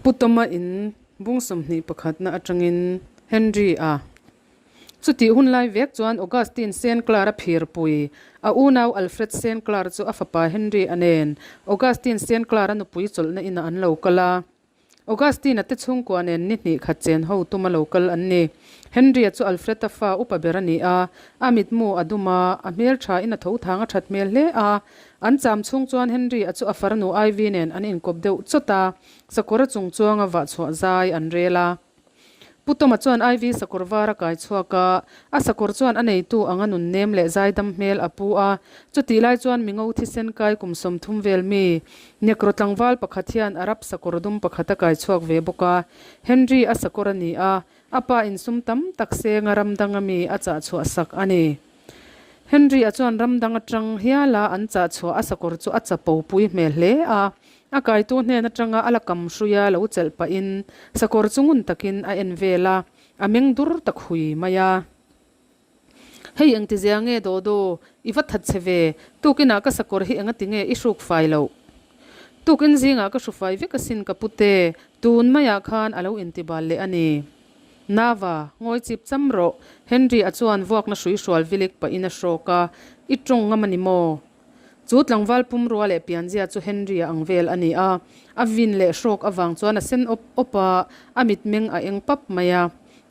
Pu Tawma in bung 21 na atangin Henry a Chutih hun lai vek chuan Augustine Senclar a phirpui. A unau Alfred Senclar chu a fapa Henry a nen Augustine Senclar a nupui chawlhna inah an lo kal a. Augustine-a te chhungkua nen ni hnih khat chen ho tuma lo kal an ni. Henry-a chu Alfred-a fa upa ber a ni a, a mitmu a dum a, a hmel thain a tho thang a that hmel hle a. An cham chhung chuan Henry-a chu a farnu Ivy nen an inkawp deuh chawt a, sakawr a chung chuanga vah chhuah zai an rel a. Pu Tawma chuan Ivy sakawr var a kai chhuak a, a sakawr chuan a neitu anga nun nem leh zaidam hmel a pu a. Chutih lai chuan mingo thisen kai kum 30 vel mi, Nekro tlangval pakhat hian Arab sakawr dum pakhat a kai chhuak ve bawk a. Henry a sakawr a ni a, a pa insum tam tak senga ram danga mi a chah chhuah sak a ni. Henry a chuan ram dang atang hiala an chah chhuah a sakawr chu a chapo pui hmel hle a, A kaitu hnen atanga a la kam hruia lo chelh pahin sakawr chu ngun takin a en vel a, a meng dur ta khui mai a. Hei engtizia nge Dodo, i va that che ve, tukinah ka sakawr hi engati nge i hruk fai loh? Tukin zingah ka hru fai vek asin ka pute, tun maiah khan a lo intibal leh a ni. Nava, ngawi chip cham rawh, Henry a chuan vuakna hrui hrual vilik pahin a hrawk a, i tawng ngam a ni maw? Chu tlangval pumrua leh pianzia chu Henry-a ang vel a ni a, a vin leh hrawk avang chuan a sen awp awp a, a mitmeng a eng pap mai a.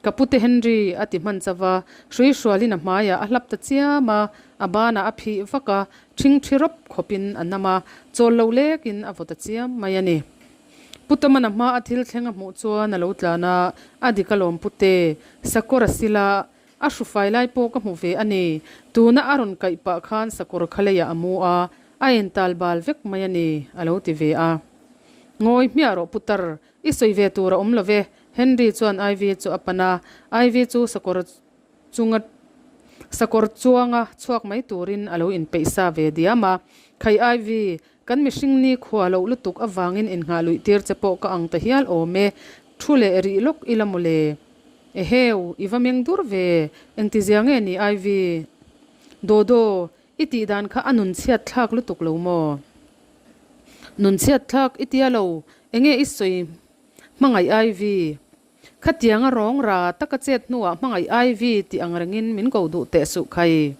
Ka pute Henry, a ti hman chauh a, hrui hrualin a hmaiah a hlap ta chiam a, a banah a phih vak a, ṭhingṭhi rawp khawpin a nam a, chawl lo lekin a vaw ta chiam mai a ni. Pu Tawman a hma a thil thleng a hmuh chuan a lo tlan a, a dik alawm pute, sakawr a sil a, A hrufai lai pawh ka hmu ve a ni. Tuna a rawn kaih pah khan sakawr kha leiah a mu a, a ental bal vek mai a ni, a lo ti ve a. Ngawi hmiah rawh putar, i sawi ve tur a awm lo ve, Henry chuan Ivy chu a pan a, Ivy chu sakawr chunga sakawr chuanga chhuak mai turin a lo inpeih sa ve diam a. Khai Ivy, kan mihring ni khua loh lutuk avangin innghah luih tir che pawh ka ang ta hial awm e, thu leh rih lawk ila mawle. Eheu, i va meng dur ve, engtizia nge ni Ivy? Dodo, i tih dan kha a nun chhiat thlak lutuk lo maw? Nun chhiat thlak i tia lo, enge i sawi hmangaih Ivy? Khatianga rawng ra taka chet hnuah hmangaih Ivy tih ang rengin min ko duh teh suh khai.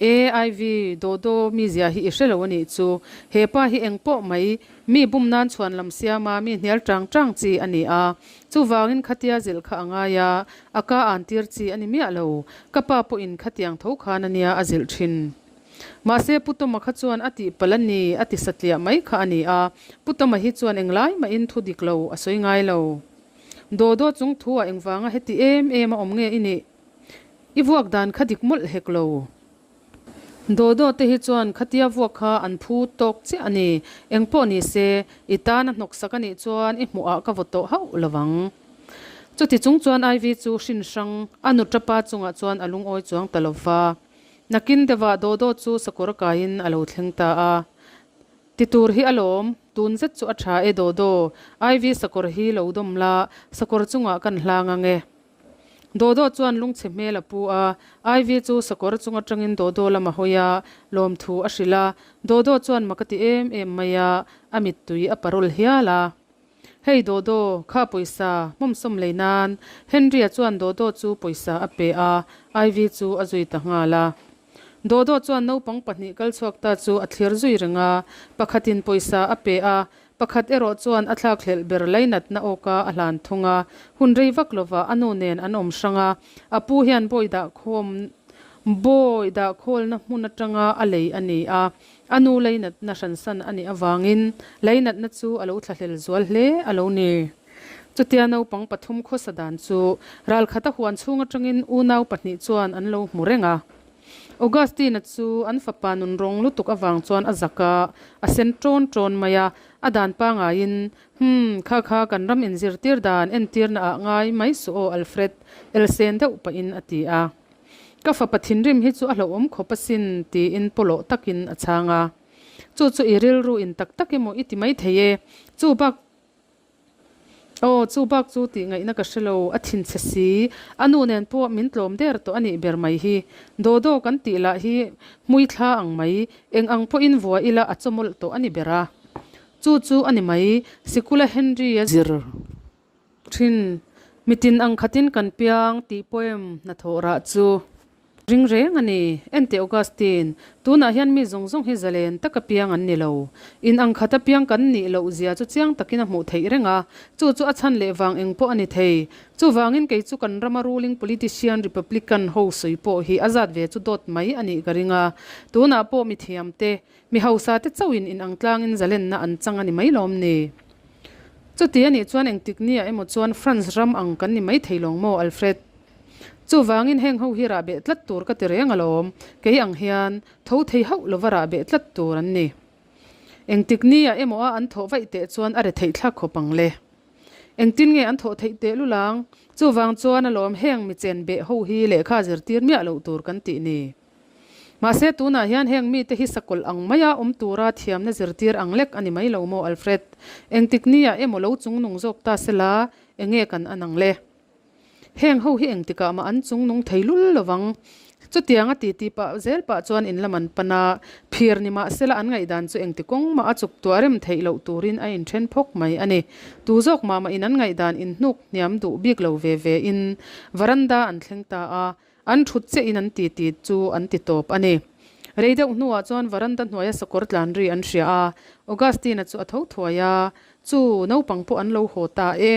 E Ivy, Dodo mizia hi i hre lo a nih chu. He pa hi eng pawh mai, mi bum nan chhuan lam siama mi hnial tang tang chi a ni a. Chuvangin khatia zilh kha a ngai a, a ka an tir chi a ni miah lo. Ka pa pawhin khatiang tho khan a nia a zilh thin. Mahse Pu Tawma kha chuan a tih palh a ni, a ti satliah mai kha a ni a. Pu Tawma hi chuan englai mahin thu dik lo a sawi ngai lo. Dodo chung thu ah engvanga heti em em a awm nge i nih? I vuak dan kha dik mawlh hek lo. Dodo te hi chuan khatia vuak kha an phu tawk chiah a ni. Engpawh ni se, i tan a hnawksak a nih chuan i hmuhah ka vaw tawh hauh lo vang. Chuti chung chuan Ivy chu hrin hrang a nu tapa chungah chuan a lungawi chuang ta lo va. Nakin deuhah Dodo chu sakawr kaiin a lo thleng ta a. Ti tur hi alawm, tun zet chu a tha e Dodo, Ivy sakawr hi lo dawm la, sakawr chungah kan hlang ang e. Dodo chuan lungchhe hmel a pu a, Ivy chu sakawr chung atangin Dodo lam a hawi a, lawmthu a hrilh a. Dodo chuan mak a ti em em mai a, a mittui a parul hial a. Hei Dodo, kha pawisa, hmawmsawm lei nan. Henry-a chuan Dodo chu pawisa a pe a, Ivy chu a zui ta nghal a. Dodo chuan naupang pahnih kal chhuak ta chu a thlir zui reng a, pakhatin pawisa a pe a, Pakhat erawh chuan a thlakhlelh ber lainatna awka a hlan thung a, hun rei vak lovah a nu nen an awm hrang a, a pu hian bawi dahkhawm bawi dahkhawlna hmun atanga a lei a ni a, a nu lainatna hransan a nih avangin lainatna chu a lo thlahlel zual hle a lo ni. Chutia naupang pathum khawsa dan chu ralkhata huan chhung atangin unau pahnih chuan an lo hmu reng a. Augustine-a chu an fapa nun rawng lutuk avang chuan a zak a, a sen ṭawn ṭawn mai a, a dan pangaiin, Hum, kha kha kan ram inzirtir dan entirna ah ngai mai suh aw Alfred, elsen deuh pahin a ti a. Ka fapa thinrim hi chu a hlauhawm khawp asin, tiin pawlawh takin a chhang a. Chu chu i rilru in tak tak emaw i ti mai thei e, chu bak Aw, chu bak chu tih ngaihna ka hre lo, a thinchhe si. A nu nen pawh min tlawm der tawh a nih ber mai hi. Dodo kan tih lah hi hmui thla ang mai, eng ang pawhin vua ila a chawmawlh tawh a ni ber a. Chu chu a ni mai, sikula Henry-a zir thin. Mitin ang khatin kan piang tih poem hnathawh rah chu ring reng a ni. Enteh Augustine, tunah hian mi zawng zawng hi zalen taka piang an ni lo. In ang khata piang kan nih loh zia chu chiang takin a hmuh theih reng a, chu chu a chhan leh vang eng pawh a ni thei. Chuvangin kei chu kan rama ruling politician Republican ho sawi pawh hi a zat ve chu dawt mai a nih ka ring a. Tunah pawh mithiamte Mi hausa te chauhin in ang tlangin zalenna an chang a ni mai lawm ni? Chuti a nih chuan engtik nia emaw chuan France ram ang kan ni mai thei lawng maw Alfred? Chuvangin heng ho hi rah beh tlat tur ka ti reng alawm, kei ang hian tho thei hauh lova rah beh tlat tur an ni. Engtik nia emaw a an thawh vaih teh chuan a retheih thlak khawp ang le. Engtin nge an thawh theih teh lul ang? Chuvang chuan alawm heng mi chen beh ho hi lehkha zirtir miah loh tur kan tih ni. Mahse tunah hian heng mite hi sakawlh ang maia awm tura thiamna zirtir ang lek a ni mai lo maw Alfred? Engtik nia emaw lo chungnung zawk ta sela enge kan an ang le? Heng ho hi engtikah mah an chungnung thei lul lovang. Chutiang a titi pah zel pah chuan in lam an pan a, phir ni mah sela an ngaihdan chu engti kawng mah a chuk tuah rem theih loh turin a inthen phawk mai a ni. Tu zawk mah mah in an ngaihdan inhnuk hniam duh bik lo ve ve in varanda an thleng ta a, An thut chiah in an ti ti chu an ti tawp a ni. Rei deuh hnuah chuan varanda hnuaia sakawr tlan ri an hria a, Augustine-a chu a tho thuai a, Chu, naupang pawh an lo haw ta e.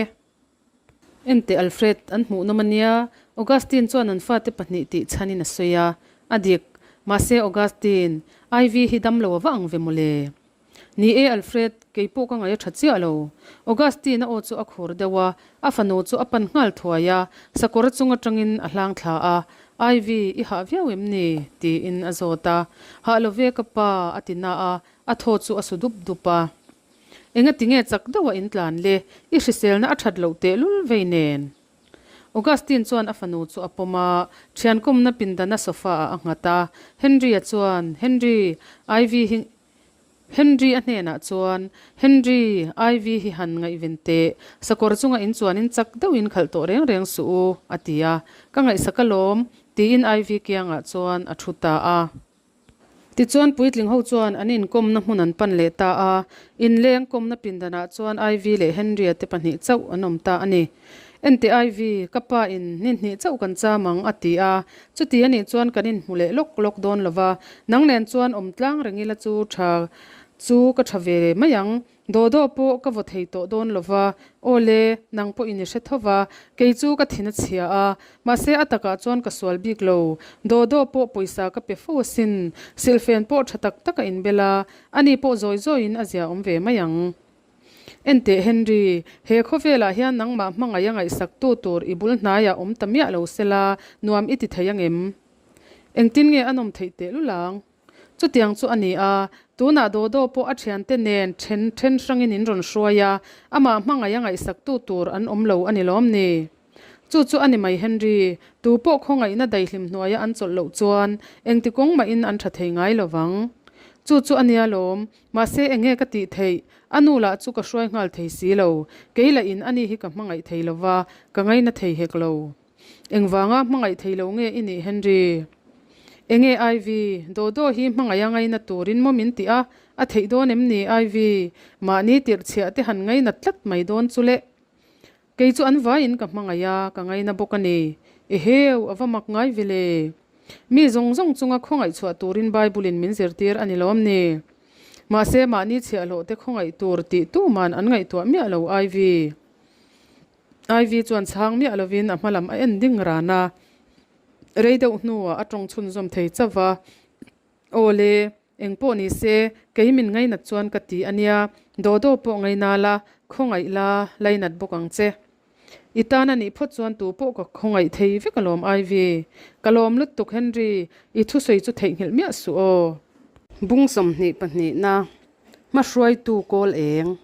Enteh Alfred, an hmuh nawm a nia, Augustine chuan an fate pahnih tih chhanin a sawi a, a dik. Mahse Augustine, Ivy hi damlo a va ang ve mawle. Ni e Alfred, kei pawh ka ngaih a tha chiah lo. Augustine-a aw chu a khur deuh a, a fanu chu a pan nghal thuai a, sakawr chung atangin a hlang thla a, Ivy, i hah viau em ni? tiin a zawt a. Hah lo ve ka pa, a ti na a, a thaw chu a su dup dup a. Engati nge chak deuh a intlan le, i hriselna a that loh tehlul vei nen. Augustine chuan a fanu chu a pawm a, thiankawmna pindana sofa-ah a nghat a. Henry-a chuan, Henry, Ivy hi Henry-a hnenah chuan, Henry, Ivy hi han ngaihven teh, sakawr chunga in chuanin chak deuhin khalh tawh reng reng suh u, a ti a. Ka ngaihsak alawm, tiin Ivy kiangah chuan a thu ta a. Tichuan puitling ho chuan an inkawmna hmun an pan leh ta a, inleng kawmna pindanah chuan Ivy leh Henry-a te pahnih chauh an awm ta a ni. Enteh Ivy, ka pa in ni hnih chauh kan cham ang, a ti a. Chuti a nih chuan kan inhmu leh lawk lawk dawn lo va, nang nen chuan awm tlang reng ila chu tha chu ka tha ve mai ang. Daw daw pawh ka vaw thei tawh dawn lo va, aw le, nang pawhin i hre tho va, kei chu ka thin a chhia a, mahse a takah chuan ka sual bik lo. Daw daw pawh pawisa ka pe fo asin, silhfen pawh tha tak tak a inbel a, ani pawh zawi zawiin a zia awm ve mai ang. Enteh Henry, he khawvelah hian nangmah hmangaih a ngaihsaktu tur i bul hnaiah awm ta miah lo sela, nuam i ti thei angem? Engtin nge a nawm theih tehlul ang? Chutiang chu a ni a, tunah Dodo pawh a thiante nen then then hrangin in rawn hruai a, amah hmangaih a ngaihsaktu tur an awm lo a ni lawm ni? Chu chu a ni mai Henry, tu pawh khawngaihna daihlim hnuaia an chawlh loh chuan engti kawng mahin an tha thei ngai lo vang. Chu chu a nia lawm, mahse enge ka tih theih, a nu lah chu ka hruai nghal thei si lo, kei lah in ani hi ka hmangaih thei lo va, ka ngaina thei hek lo. Engvanga hmangaih thei lo nge i nih Henry? Enge Ivy, Dodo hi hmangaih a ngaina turin maw min ti a, a theih dawn em ni Ivy? Mahni tirhchhiah te han ngainat tlat mai dawn chu le. Kei chu an vaiin ka hmangaih a, ka ngaina bawk a ni. Eheu, a va mak ngai ve le. Mi zawng zawng chunga khawngaih chhuah turin Bible-in min zirtir a ni lawm ni? Mahse mahni chhiahhlawh te khawngaih tur tih tuman an ngaihtuah miah lo Ivy. Ivy chuan chhang miah lovin a hma lam a en ding ran a, rei deuh hnuah a tawng chhunzawm thei chauh va, Aw le, eng pawh ni se, kei min ngainat chuan ka ti a nia, Dodo pawh ngaina la, khawngaih la, lainat bawk ang che. I tan a nih phawt chuan tu pawh ka khawngaih thei vek alawm Ivy. Ka lawm lutuk Henry, i thusawi chu theihnghilh miah suh aw. Bung 22 na Hmahruaitu kawl eng.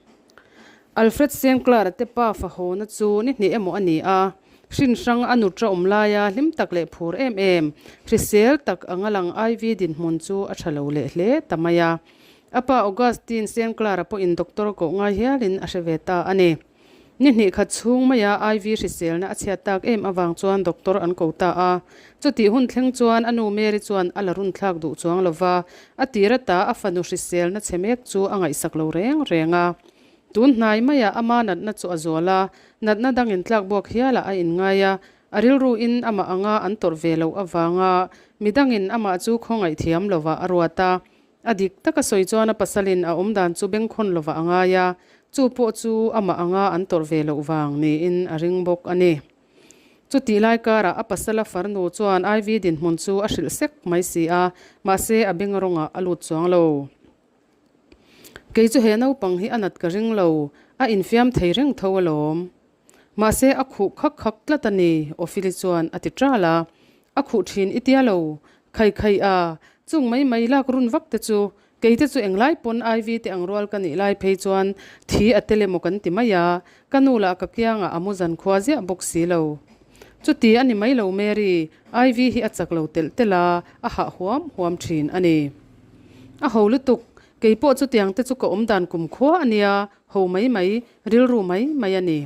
Alfred Sinclair-a te pa fahawna chu ni hnih emaw a ni a, hrin hrang a nutra awm laia hlim tak leh phur em em, hrisel tak anga lang Ivy dinhmun chu a tha lo leh hle ta mai a. A pa Augustine Sinclair-a pawhin doctor koh ngai hialin a hre ve ta a ni. Ni hnih khat chhung maia Ivy hriselna a chhiat tak em avang chuan doctor an ko ta a. Chutih hun thleng chuan a nu Mary chuan a la runthlak duh chuang lo va, a tir ata a fanu hriselna chhe mek chu a ngaihsak lo reng reng a. Tun hnai maiah ama natna chu a zual a, natna dangin tlak buak hialah a inngai a, a rilruin amah anga an tawrh ve loh avanga midangin amah chu khawngaih thiam lovah a ruat a. A dik taka sawi chuan a pasalin a awmdan chu bengkhawn lovah a ngai a, chu pawh chu amah anga an tawrh ve loh vang niin a ring bawk a ni. Chutih lai karah a pasala farnu chuan Ivy dinhmun chu a hrilh sek mai si a, mahse a beng rawngah a lut chuang lo. Kei chu he naupang hi a nat ka ring lo, a infiam thei reng tho alawm. Mahse a khuh khak khak tlat a ni, Ophili chuan a ti ṭal a. A khuh ṭhin i tia lo, khai khai a, chung mai mai lak run vak te chu, kei te chu englai pawn Ivy te ang rual ka nih lai phei chuan thi a tel emaw kan ti mai a, ka nu lah ka kiangah a mu zan khua ziah bawk si lo. Chuti a ni mai lo Mary, Ivy hi a chak lo telh telh a, a hah huam huam ṭhin a ni. A ho lutuk, kei pawh chutiang te chu ka awm dan kumkhua a nia, Ho mai mai, rilru mai mai a ni.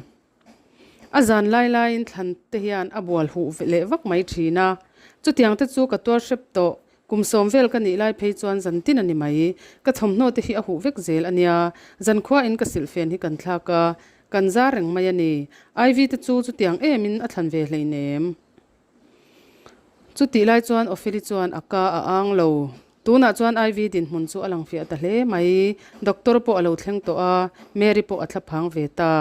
A zan lai laiin thlan te hian a bual huh leh vak mai thin a. Chutiang te chu ka tuar hrep tawh, kum sawm vel ka nih lai phei chuan zan tin a ni mai. Ka thawmhnaw te hi a huh vek zel a nia, zan khuain ka silhfen hi kan thlak a, kan zar reng mai a ni. Ivy te chu chutiang emin a thlan ve hleinem. Chutih lai chuan Opheli chuan a ka a ang lo. Tunah chuan Ivy dinhmun chu a lang fiah ta hle mai. Doctor pawh a lo thleng tawh a, Mary pawh a thlaphang ve ta.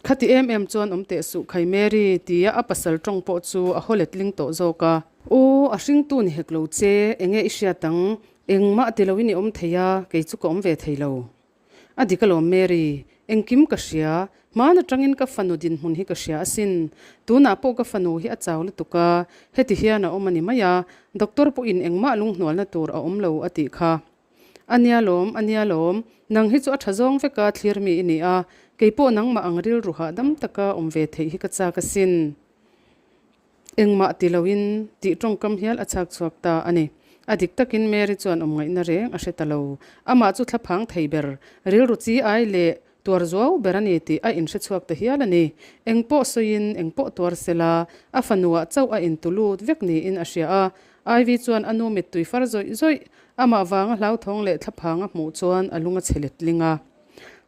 Khati em em chuan awm teh suh khai Mary, tia a pasal tawng pawh chu a haw letling tawh zawk a. Aw, a hringtu ni hek lo che, enge i hriat ang? Engmah ti loin i awm thei a, kei chu ka awm ve thei lo. A dik alawm Mary, engkim ka hria, hmaan atangin ka fanu dinhmun hi ka hria asin. Tunah pawh ka fanu hi a chau lutuk a, heti hian a awm a ni mai a, doctor pawhin engmah lunghnualna tur a awm lo a tih kha. A nia lawm, a nia lawm, nang hi chu a tha zawng veka thlir mi i ni a, kei pawh nangmah ang rilru hahdam taka awm ve theih hi ka chak asin. Engmah ti loin tih tawngkam hial a chhak chhuak ta a ni. A dik takin Mary chuan awmngaihna reng a hre ta lo. Amah chu thlaphang thei ber, rilru chi ai leh tuar zuau ber a ni tih a inhre chhuak ta hial a ni. Eng pawh sawiin eng pawh tuar sela, a fanuah chauh a intu lut vek niin a hria a. Ivy chuan a nu mittui far zawih zawih, amah vanga hlauthawng leh thlaphang a hmuh chuan a lung a chhe letling a.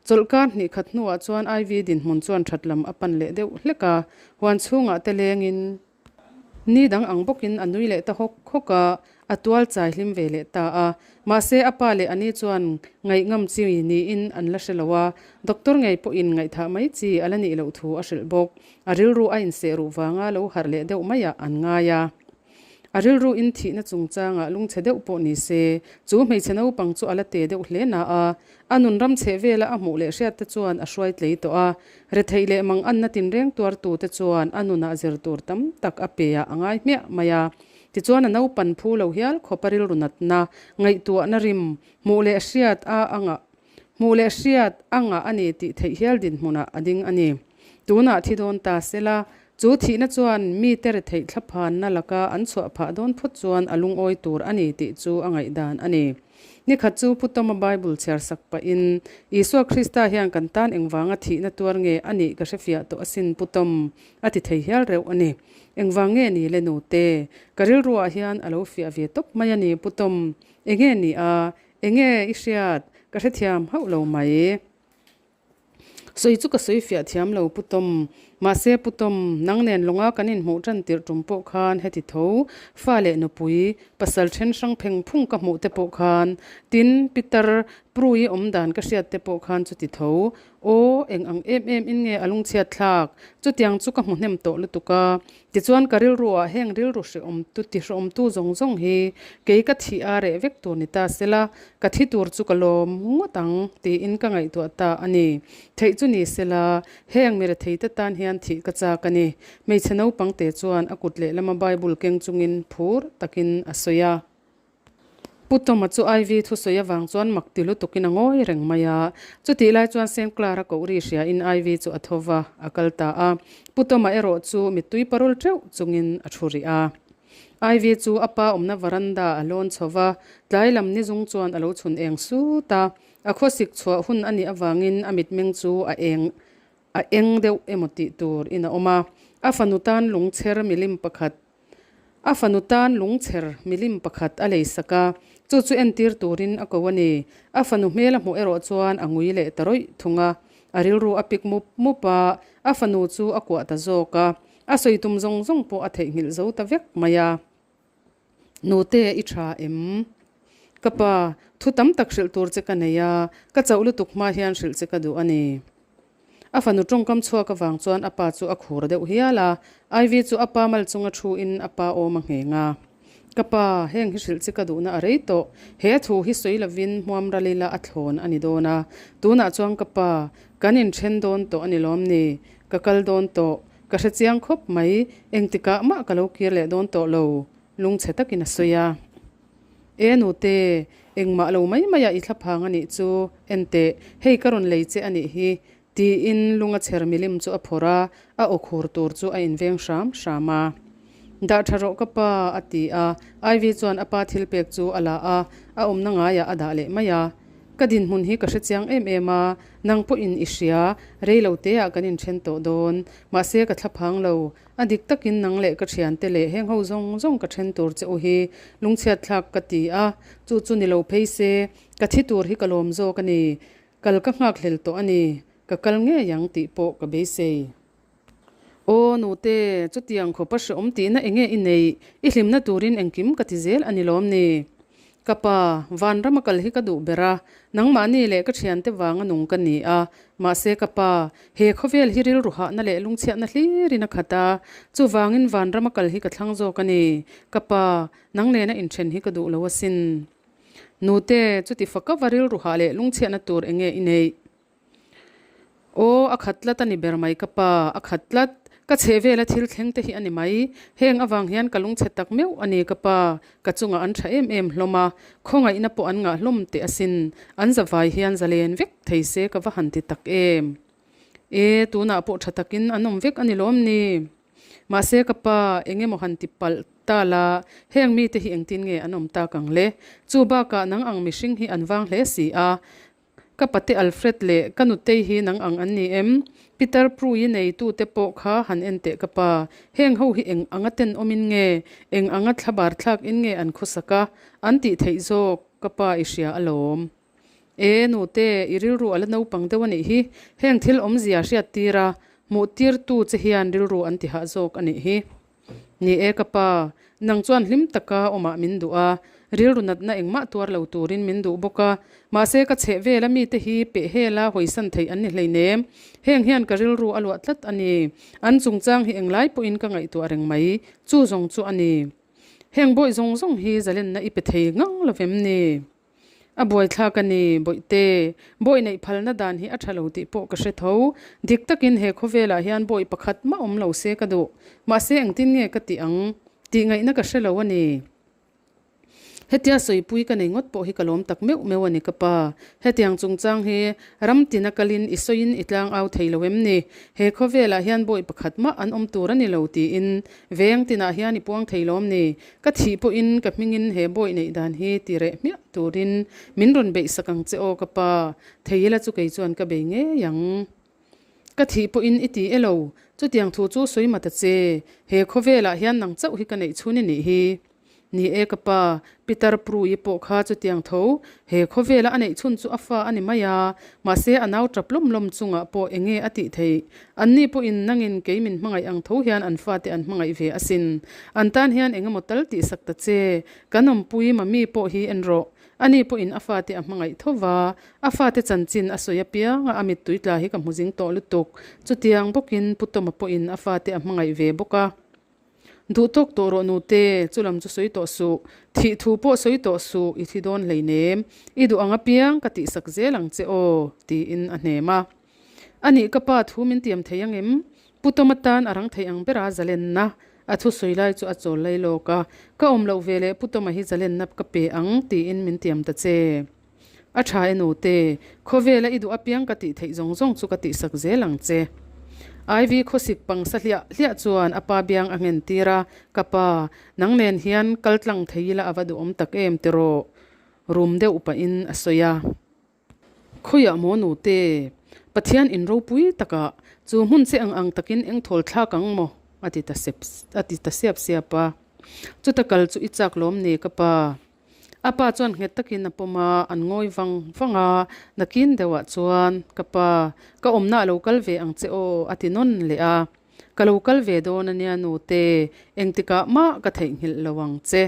Chawlhkar hnih khat hnuah chuan Ivy dinhmun chuan that lam a pan leh deuh hlek a, huan chhungah te lengin ni dang ang bawkin a nui leh ta hawk hawk a, a tual chai hlim ve leh ta a. Mahse a pa leh ani chuan ngaihngam chi niin an la hre lo a, doctor ngei pawhin ngaihthah mai chi a la nih loh thu a hrilh bawk. A rilru a inseh ruh vanga lo harh leh deuh maiah an ngai a. A rilru in thihna chungchangah lungchhe deuh pawh ni se, chu hmeichhe naupang chu a la te deuh hle na a, a nun ram chheh vela a hmuh leh hriat te chuan a hruai tlei tawh a, retheih leh manganna tinreng tuartu te chuan a nunah zir tur tam tak a pe ah a ngai hmiah mai a. Tichuan a naupan phu lo hial khawp a rilru natna, ngaihtuahna rim, hmuh leh hriat a angah hmuh leh hriat a ngah a ni tih theih hial dinhmunah a ding a ni. Tunah thi dawn ta sela, chu thihna chuan mite retheih thlaphanna laka an chhuah phah dawn phawt chuan a lungawi tur a ni tih chu a ngaihdan a ni. Nikhat chu Pu Toma Bible chhiar sak pahin, Isua Krista hian kan tan engvanga thihna tuar nge a nih ka hrefiah tawh asin Pu Tom, a ti thei hial reuh a ni. Engvang nge ni le nute? Ka rilruah hian a lo fiah ve tawp mai a ni Pu Tom. Enge ni a? Enge i hriat? Ka hrethiam hauh lo mai. Sawi chu ka sawi fiah thiam lo Pu Tom. Mahse Pu Tom, nang nen lawnga kan inhmuh tan tirh tum pawh khan heti tho, fa leh nupui, pasal then hrang pheng phung ka hmuh te pawh khan, tin, Peter, Prui awm dan ka hriat te pawh khan chuti tho. Aw, eng ang em em in nge a lungchhiat thlak? Chutiang chu ka hmu hnem tawh lutuk a. Tichuan ka rilruah heng rilru hrehawmtu tihrehawmtu zawng zawng hi kei ka thih a reh vek tur ni ta sela, ka thi tur chu ka lawm ngawt ang tiin ka ngaihtuah ta a ni. Theih chu ni sela, heng mi retheite tan hian thih ka chak a ni. Hmeichhe naupangte chuan a kut lehlama Bible keng chungin phur takin a sawi a. Pu Toma chu Ivy thusawi avang chuan mak ti lutukin a ngawi reng mai a. Chutih lai chuan Saint Clara koh ri hriain Ivy chu a tho va, a kal ta a. Pu Toma erawh chu mittui parul teuh chungin a thu rih a. Ivy chu a pa awmna varanda a lawn chho va, tlai lam ni zung chuan a lo chhun eng sut a. A khawsik chhuah hun a nih avangin a mitmeng chu a eng. A eng deuh emaw tih tur in a awm a, a fanu tan lungchher milim pakhat a fanu tan lungchher milim pakhat a lei sak a, chu chu entir turin a ko a ni. A fanu hmel a hmuh erawh chuan a ngui leh ta rawih thung a, a rilru a pik mup mup a, a fanu chu a kuah ta zawk a, a sawi tum zawng zawng pawh a theihnghilh zo ta vek mai a. Nute i tha em? Ka pa, thu tam tak hrilh tur che ka nei a, ka chauh lutuk hma hian hrilh che ka duh a ni. A fanu tawngkam chhuak avang chuan a pa chu a khur deuh hial a, Ivy chu a pa mal chunga thu in a pa awm a ngheng a. Ka pa, heng hi hrilh che ka duhna a rei tawh, he thu hi sawi lovin hmuam ral ila a thlawn a ni dawn a, tunah chuan ka pa, kan inthen dawn tawh a ni lawm ni, ka kal dawn tawh, Ka hre chiang khawp mai, engtikah mah ka lo kir leh dawn tawh lo, lungchhe takin a sawi a. E nute, engmah lo mai mai ah i thlaphang a nih chu, enteh, hei ka rawn lei che a nih hi, tiin lunga chher milim chu a phawrh a, a aw khur tur chu a inveng hram hram a. Dah tha rawh ka pa, a ti a, Ivy chuan a pa thil pek chu a la a, a awmna ngaiah a dah leh mai a. Ka dinhmun hi ka hre chiang em em a, nang pawhin i hria, rei lo teah kan inthen tawh dawn. Mahse ka thlaphang lo, a dik takin nang leh ka thiante leh heng ho zawng zawng ka then tur che u hi lungchhiat thlak ka ti a, chu chu ni lo phei se, ka thi tur hi ka lawm zawk a ni, kal ka nghakhlel tawh a ni, ka kal ngei ang tih pawh ka beisei. Aw nute, chutiang khawpa hreawm tihna enge i neih? I hlimna turin engkim ka ti zel a ni lawm ni? Ka pa, vanrama kal hi ka duh ber a, nangmahni leh ka thiante vanga nung ka ni a, mahse ka pa, he khawvel hi rilru hahna leh lungchhiatna hlirin a khat a, chuvangin vanrama kal hi ka thlang zawk a ni. Ka pa, nang nena inthen hi ka duh lo asin. Nute, chuti faka va rilru hah leh lungchhiatna tur enge i neih? Aw, a khat tlat a ni ber mai ka pa, a khat tlat. Ka chheh vela thil thleng te hi a ni mai. Heng avang hian ka lungchhe tak meuh a ni ka pa, ka chungah an tha em em hlawm a, khawngaihna pawh an ngah hlawm teh asin. An zavai hian zalen vek thei se ka va han ti tak em. E, tunah pawh tha takin an awm vek a ni lawm ni. Mahse ka pa, eng emaw han ti palh ta la, heng mite hi engtin nge an awm tak ang le? Chu bakah nang ang mihring hi an vang hle si a, Ka pate Alfred leh ka nutei hi nang ang an ni em? Peter Prue-i neitute pawh kha han en teh ka pa. Heng ho hi eng anga tenawmin nge, eng anga thlabar thlakin nge an khawsak a, an tih theih zawk ka pa i hria alawm. E, nute, i rilru a la naupang deuh a nih hi. Heng thil awmzia hriattir a, hmuhtirtu che hian rilru an ti hah zawk a nih hi. Ni e ka pa, nang chuan hlim taka awmah min duh a, rilru natna engmah tuar lo turin min duh bawk a, mahse ka chheh vela mite hi peh hela hawisan theih an ni hleinem. Heng hian ka rilru a luah tlat a ni. An chungchang hi englai pawhin ka ngaihtuah reng mai, chu zawng chu a ni. Heng bawih zawng zawng hi zalenna i pe thei ngang lovem ni? A buaithlak a ni, Bawihte. Bawih neih phalna dan hi a tha lo tih pawh ka hre tho. Dik takin he khawvelah hian bawih pakhat mah awm lo se ka duh. Mahse engtin nge ka tih ang tih ngaihna ka hre lo a ni. Hetia sawipui ka nei ngawt pawh hi ka lawm tak meuh meuh a ni ka pa. Hetiang chungchang hi ram tina kalin i sawiin i tlang au thei lo em ni? He khawvelah hian bawih pakhat mah an awm tur a ni lo tiin veng tinah hian i puang thei lawm ni? Ka thih pawhin ka hmingin he bawih neih dan hi ti reh hmiah turin min rawn beih sak ang che aw ka pa, thei ila chu kei chuan ka bei ngei ang. Ka thih pawhin i ti e lo, chutiang thu chu sawi ma ta che, he khawvelah hian nang chauh hi ka neih chhun i nih hi. Ni e ka pa, Peter Prui pawh kha chutiang tho, he khawvela a neih chhun chu a fa a ni mai a, mahse a nau tap lawm lawm chungah pawh eng nge a tih theih? Anni pawhin nangin kei min hmangaih ang tho hian an fate an hmangaih ve asin. An tan hian eng emaw tal tihsak ta che, kan awmpui mami pawh hi en rawh. Ani pawhin a fate a hmangaih tho va, a fate chanchin a sawi apiang a, a mittui tla hi ka hmu zing tawh lutuk. Chutiang bawkin Pu Tawma pawhin a fate a hmangaih ve bawk a. Duh tawk tawh rawh nute, chu lam chu sawi tawh suh. Thih thu pawh sawi tawh suh, i thi dawn hleinem. I duh ang apiang ka tihsak zel ang che aw, tiin a hnem a. Anih ka pa thu min tiam thei ang em? Pu Tawma tan a rang thei ang bera zalenna a thu sawi lai chu a chawl lai lawk a. Ka awm loh ve leh Pu Tawma hi zalenna ka pe ang tiin min tiam ta che. A tha e nute, khawvela i duh apiang ka tih theih zawng zawng chu ka tihsak zel ang che. Ivy khawsik pangsa hliah hliah chuan a pa biang a nghen tir a, Ka pa, nang nen hian kal tlang thei ila a va duhawm tak em tiraw? Rum deuh pahin a sawi a. Khawiah maw nute? Pathian in ropui takah. Chu hmun che ang ang takin eng thawl thlak ang maw? a ti ta sep a ti ta siap siap a. Chuta kal chu i chak lawm ni ka pa? A pa chuan nghet takin a pawm a, an ngawi vang vang a, nakin deuhah chuan, Ka pa, ka awmna a lo kal ve ang che aw, a ti nawn leh a. Ka lo kal ve dawn a nia nute, engtikah mah ka theihnghilh lo ang che.